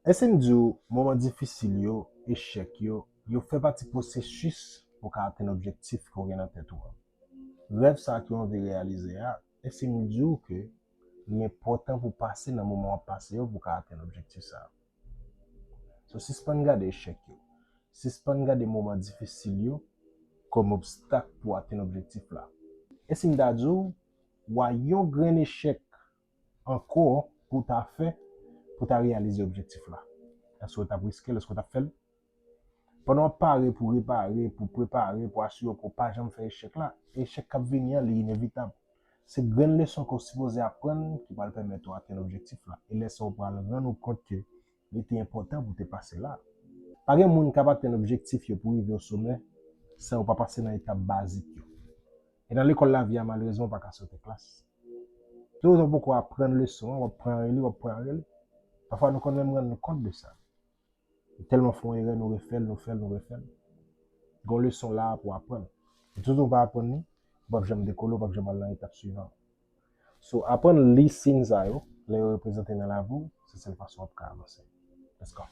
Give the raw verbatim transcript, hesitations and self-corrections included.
E si m di w, moman difisil yo, echèk yo, yo fè pati pwosesis pou w ka atenn objektif ke w gen nan tèt ou an. Rèv sa ke w anvi reyalize a, e si m di w ke li enpòtan pou w pase nan moman w ap pase yo pou w ka atenn objektif sa a. So, sispann gade echèk yo. Sispann gade moman difisil yo kòm obstak pou w atenn objektif la. E si m ta di w, w a yon grenn echèk ankò pou w ta fè, pou w ta reyalize objektif la? Èske w t ap riske l? Èske w t ap fè l? Pandan w ap pare pou repare, pou prepare, pou asire w ke w pa janm fè echèk la, echèk k ap vini an, li inevitab. Se grenn leson ke w sipoze aprann ki pral pèmèt ou atenn objektif la. E lè sa a, w pral rann ou kont ke li te enpòtan pou w te pase la. Pa gen moun k ap atenn objektif yo pou rive o somè san yo pa pase nan etap bazik yo. E nan lekòl lavi a, malerezman, w pa ka sote klas. Toutotan w poko aprann leson an, w ap pran rele, w ap pran rele. Pafwa, nou konn menm rann nou kont de sa. Nou tèlman fè yon erè, nou refè l, nou fè l, nou refè l. Gen yon leson la a pou w aprann. E toutotan w pa aprann li, ou p ap janm dekole, ou p ap janm al nan etap swivan. So, aprann li siy sa yo, lè yo reprezante nan lavi w, se sèl fason w ap ka avanse. Let's go.